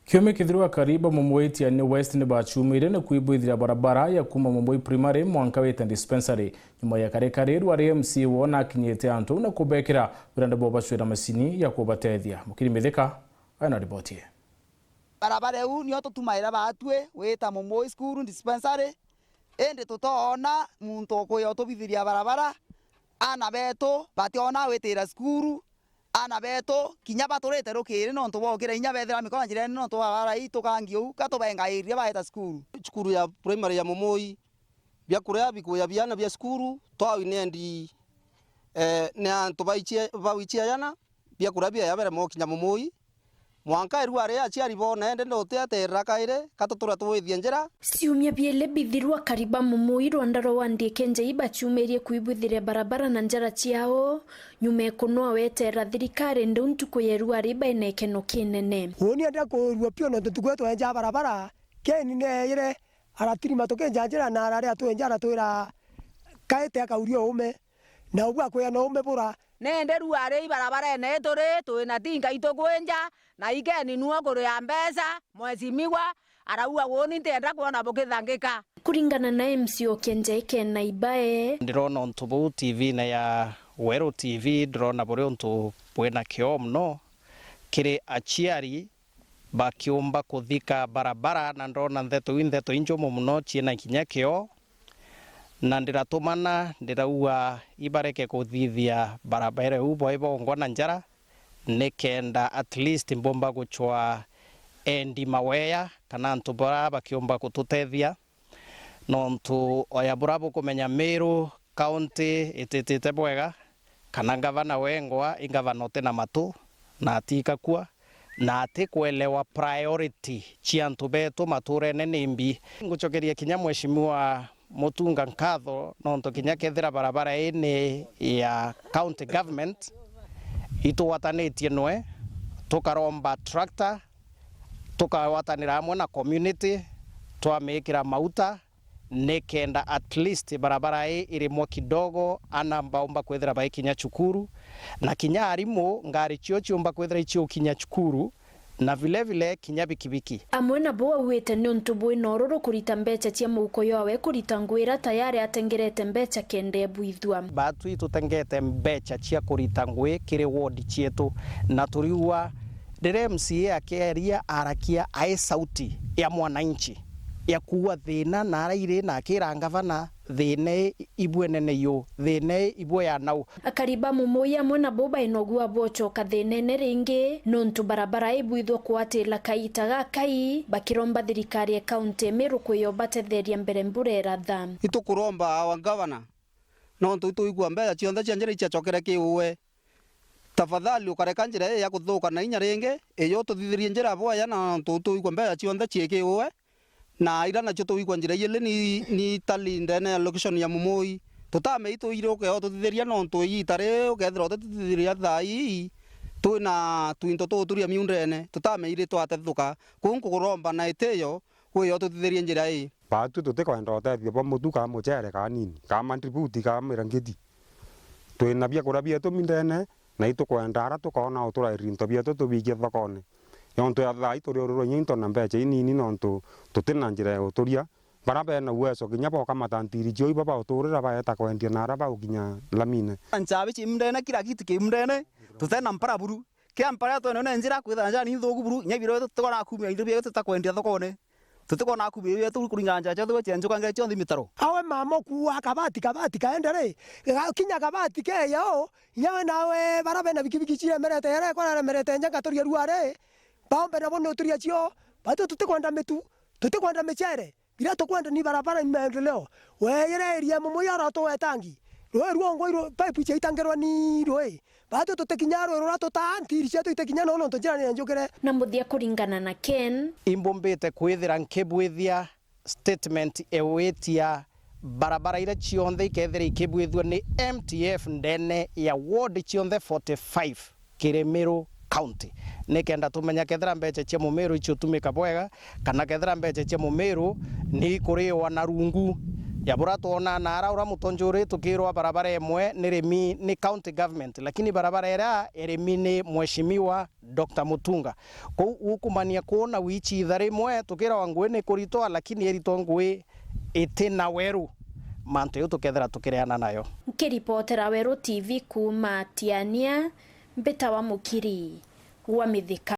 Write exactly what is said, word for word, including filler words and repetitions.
Kiumia kithiru akari ba Mumui Tiani West ni bachumire ni kwibwithira barabara ya kuuma Mumui Primary mwanka wita dispensary. Nyuma ya kare kare rwari M C A wona akinyite antu na kubekira wira ndabo bacwira macini ya kubatethia. Mukiri Mithika aina riboti ii. Barabara iu nio tutumaira batwi wita Mumui School Dispensary, indi tutoona muntu ukwia utubithiria barabara. Aana betu bationa witira cukuru. Aana betu kinya baturite rukiri nontu bwa ukira inya bethira mikono njirene nontu bwa barabara ii tukangi uu ka tubengairie baeta cukuru. Cukuru ya primary ya Mumui, biakuria bikuya biana bia cukuru, twawi ni endi, eh, ni antu baichie-, bawichiayana, biakuria biaya beremwa ukinya Mumui. Mwanka irua ria aciari boona ende ndoteaterera kairi, ka tutura twithie njira. Ciumia biili bithirwa akari ba Mumui rwanda rwa wandi Kenjei bachumirie kwibwithiria barabara na njara ciao, nyuma ya kunwa wetera thirikari ndeu ntuku ya irua ribainekeno kinene. Uuni enda kurua piu nontu ntuku iyo twenjaa barabara, Ken neeyire aratirima tukinja njira na araria twenja aratwira kaite akauria uume. Na ubu akwia no umibura. Nende rua ri ibarabarene ituri, twina tinga itukwinja, na ikeni nuo kuria mbeca, mwesimigwa, arauga, uuni ntienda kwona bukithangika. Kuringana na M C O Kenjai Ken Naibae. Ndirona untu buu T V-ine ya Weru T V, ndirona buri untu bwina kio mono kiri aciari bakiumba kuthika barabara, na ndona ntheto iu ntheto injumu mono ciina kinya kio, na ndiratumana, ndirauga ibareke kuthithia barabara iu boi bongwa na njara, nikenda at least mbumba guchwa endi maweya kana antu bara bakiumba kututethia. Nontu oya bura bukumenya Meru County ititite bwega, kana ngavana wengwa i ngavana utina matu, na atikakua, na atikwelewa priority cia antu betu maturene ni mbi. Ngucokeria kinya Mheshimiwa Mutunga nkatho, nontu kinya kethira barabara ii ni ya county government, itugwatanitie nwe, tukaromba tractor, tukagwatanira amwe na community, twamikira mauta, nikenda at least barabara ii irimwe kidogo, ana baumba kwithira baikinya cukuru, na kinya arimu ngari cio ciumba kwithira iciukinya cukuru, na vile vile kinya bikibiki. Amwe nabo auite niuntu bwina ururu kurita mbecha cia muuko ywawe kurita ngui ira tayari atengerete mbecha kenda ebwithua. Batwi tutengete mbecha cia kurita ngui kiri ward cietu, na turiua riria M C A akeria arakia ai sauti ya mwananchi ya kuua thina na arairi na akira ngavana, thina ii ibwe nene yu, thina ii ibwe ya nau. Akari ba Mumui amwe nabo baina ugua bwochoka thinene ringi, nontu barabara ibwithwa kwatila kaita gakai, bakiromba thirikari ya kaunti ya Meru kwiyo batetheria mbere mbura iratha. Itukuromba our governor, nontu itwigua mbeca cionthe cia njira iciacokere kiuwe. Tafadhali ukareka njira ii ya kuthuka na inya ringi, iyo ututhithirie njira bwaya, na nontu twigua mbeca cionthe ciikiuwe, na ira nacio twigua njira ijiri ni, ni itali ndene ya location ya Mumui. Tutamei twiruke ututhithiria, nontu igiita rii ukethira ututithithiria thaa ii, twina twinto tuturia miundene, tutamei ri twatethuka. Kuu nkukuromba na itiyo, wiyo ututhithirie njira ii. Baatwi tutikwenda utethio bwa mutu, kaa mucere, kaa nini, kaa mandributi, kaa mirangiti. Twina biakuria bietu mindene, na itukwenda ara tukoona uturairi into bietu tubikie thokone. Yontu ya thaa ii turiurirwe inya into na mbecha inini, nontu tutina njira ya uturia. Bara bena uwezo kinya bokamata ntiri cio iba bauturira baeta kwendia na ara baukinya lamine. Nchabi ci mindene, kila kitu ki mindene, tutena mpara buru. Kia mpara twene ne njira kwithira njira ni nthuku buru, inya biro tutikona kumia into bietu tutakwendia thokone. Tutikona akubiri yetu kuringana na njacha yetu cia njuka ngere cionthe mitaro. Awe mama kuua kabati, kabati kaende ri, ga-, kinya kabati keya o, inya we nawe bara bena bikibiki ciremerete, yara ekora aremerete nja ngaturia rua ri, baombe nabo ni uturia cio, batu tutikwenda mitu, tutikwenda micere, biria tukwenda ni barabara ni maendeleo. Weyire area Mumui oro tuwe tangi, rui rwongwa iru-, pipe ciaitangirwa ni rui, Baatwi tutikinya rui ruria tutaa, ntiri cietu itikinya noo nontu njira ni njukire. Na muthia kuringana na Ken. Imbumbite kwithira nkibwithia statement ewitia barabara iria cionthe ikethira ikibwithua ni M T F ndene ya ward cionthe forty-five kiri Meru County, nikenda tumenya kethira mbecha cia Mumiru ichiutumika bwega, kana kethira mbecha cia Mumiru ni ikuriwa na rungu. Ya bura twona na ara ura mutonjuri tukirwa barabara imwe ni rimi ni county government, lakini barabara iria irimi ni Mheshimiwa Doctor Mutunga. Kou gukumania kwona wichi itha rimwe tukirwa ngui ni kuritwa, lakini iritwa ngui iti na weru, mantu iu tukethira tukireana nayo. Nkiripotera Weru T V kuuma Tiania, mbitawa Mukiri wa Mithika.